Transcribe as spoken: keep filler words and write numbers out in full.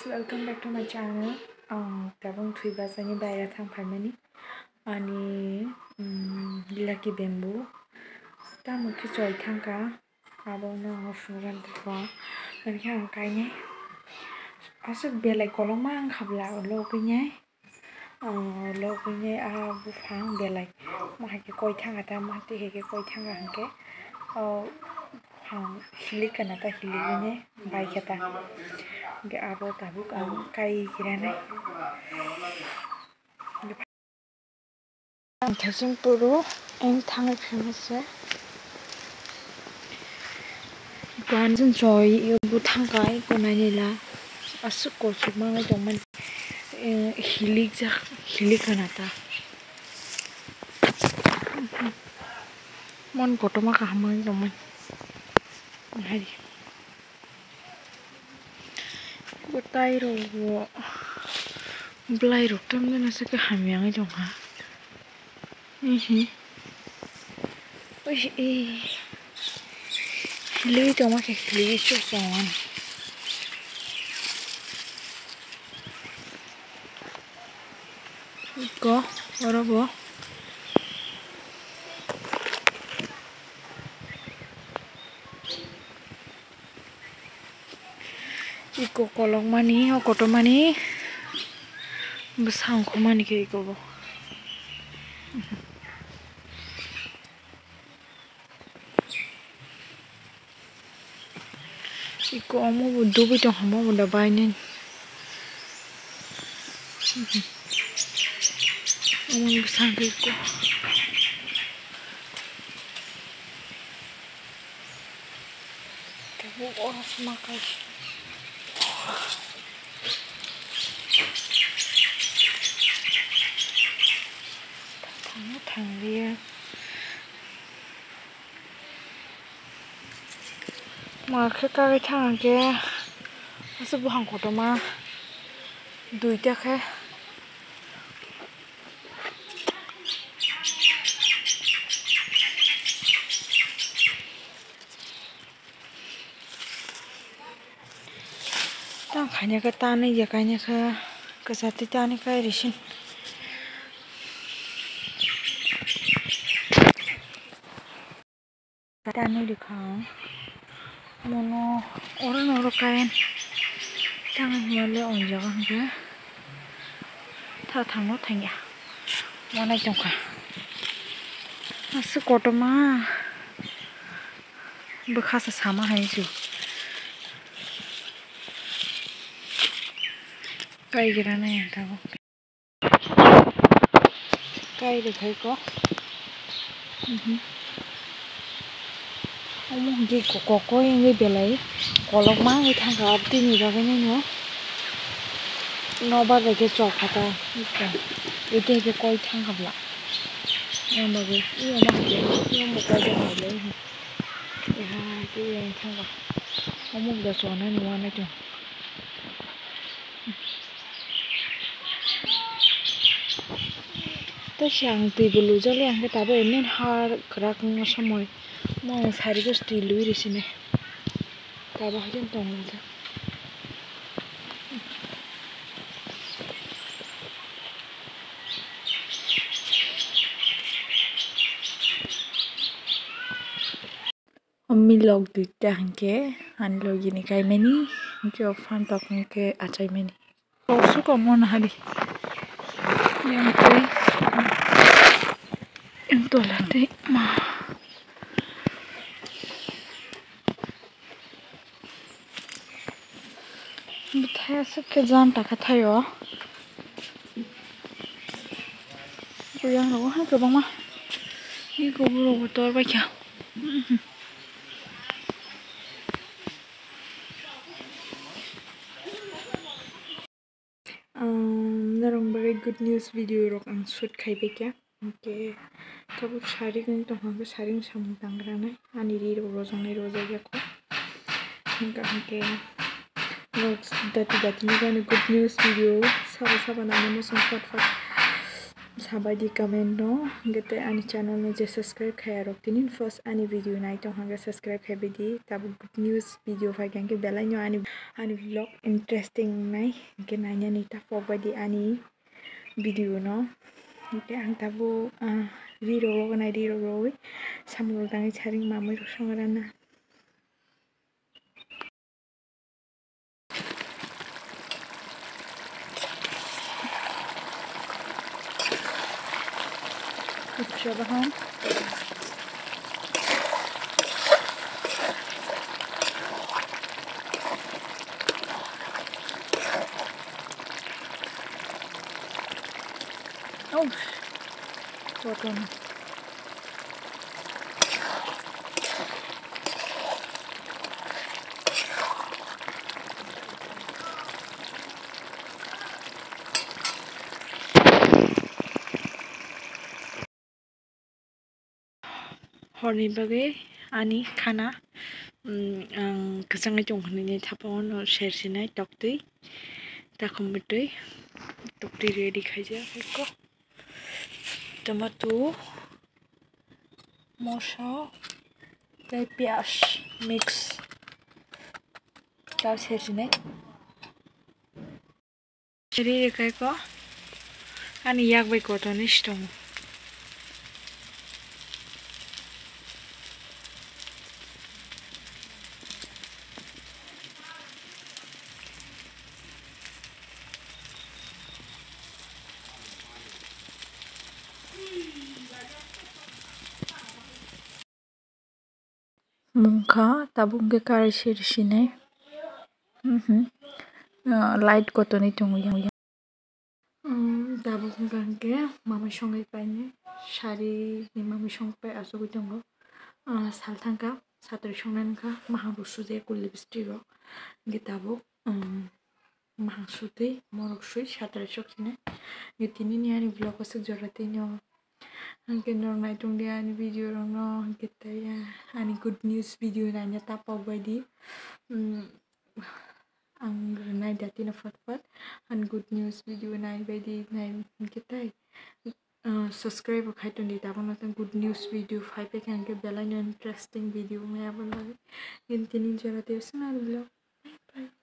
Welcome back to my channel. Ang tabuk thwi bachani baira thang phaimani. Ani, mm, lucky bamboo. Tamo khe choi thangkha. Abono ang sungran tongkha. Ani khe ang kainai. Aswk belai kolokma wngkha bla ulo kwinai. Ah, logwi nai ah buphang belai. Mo hai khe koi thangkha ta, mo twi hai khe koi thangkha hwnkhe, oh, buphang hilik kana ta, hiligwi nai bai khe ta. Hwnkhe abo tabuk ang kai khe ranai. Ang thasing puro ang thangwi phaima se. Kuan jin choi, eko bo thangkai, eko nainila. Aswk kochuk manwi tongmani. Eh, hilikjak, hilik khana ta. Mon kotorma kaham manwi tongmani. Hai. Bo tai rok bo, bwlai rok tamni masa khe hamya wngwi tongkha. Ihi. Ui, ee. Khilwi tongma khe khilwi chuk tongo. Iko, oro bo. Iko kolokmani, o kotormani bwsa ongkhormani khe iko bo. Iko omo bo dubui tongkha, omo bo da bainani. Omo bwsa khe iko. Tabuk oro sma kai. Thangno thangliya. Mo khe kagwi thang khe aswk buphang kotorma duita khe. Tang khaina khe tanwi ya kaina khe kwchar twi tanwi kai rwsin. Tanwi rwkha ang. Mono oro no oro kain tang hwnle o jaga hwnkhe tha thangno thangya wanai tongkha. Aswk kotorma bwkha se sama hai se kai gira nai ang tabuk. Kai rwkhaikho. Mhm. Omo hwnkhe kokoi wngwi belai kolokma wngwi thangkha aboni bagwino. Nobar bai khe chokha ta. Ete hwnkhe koi thangkha bla. Omo bagwi, omo hwnkhe, omo koi belai. Eha khe yang thangkha. Omo da chonani wanai tong. Tei se ang twi bo lujak le, ang khe tabuk emni har kwrak wngma somoi. Mo ang sari gos twi lui rw sini. Tabuk hai khe tong rijak. O milok duita hwnkhe ani logini kaimani, hwnkhe o phantok hwnkhe achaimani. Kok suka mona hari. Yang tei, yang tola tei ma. Bwthai aswk khe janta khe thaio. Buyang rogo hai kwbangma. Iko borok bo tor baikha. Um, norok bagwi good news video rok ang shoot khai baikha. Hwnkhe tabuk sarik wng tongkha, hwnkhe sarik samung tangra nai ani ri rok rojak nai rojak ya kho. Hwnkhe hwnkhe vlogs dati dati ni gani good news video sabo sabo nangma muchung fat fat. Sabai di comment no, hwnkhe tei ani channel no je subscribe khaya rok tinin first ani video nai tong hwnkhe subscribe khai bai di. Tabuk good news video phai kha hwnkhe belai no ani, ani vlog interesting nai hwnkhe nainani ta pok bai di ani video no. Hwnkhe ang tabuk, ah, ri rok rogo nai ri rok rowi samung rok tangwi saring mamui rok song rana. Good job, huh? Oh, what one? Horni bagwi ani khana, mm, ang kwchangwi tong hwnwi thapao no ser sinai toktwi, takhum bwtwi, toktwi ready khaijak eko. Tomato, moso, tei piyaj mix. Tei seri ri rwkhaikho ani yak bai kotorni si tongo. Mungkha tabuk hwnkhe karai seri sinai. Mhm. Ah, light kotorni tongo yang. Um, tabuk hwnkha hwnkhe mamai songwi painai. Sari ni mamai songpai achugwi tongo. Ah, sal thangkha, satri songnai wngkha, mahang rok sujak kuli bwswk rok. Hwnkhe tabuk, um, mahang sutwi, morok swi, satri sok sinai. Hwnkhe tinini ani vlog aswk jora twi no. Hwnkhe norok naitung di ani video rok no, hwnkhe tei ani good news video naina ta pok bai di. Um, Ang rwnai da tino fat fat. Ani good news video nai bai di nai hwnkhe tei, ah, subscribe bo khai tong di tabukno tei good news video phai paikha hwnkhe belai no interesting video wngnai aboni bagwi. Nini tini jora tei swngna rwlo. Bye bye.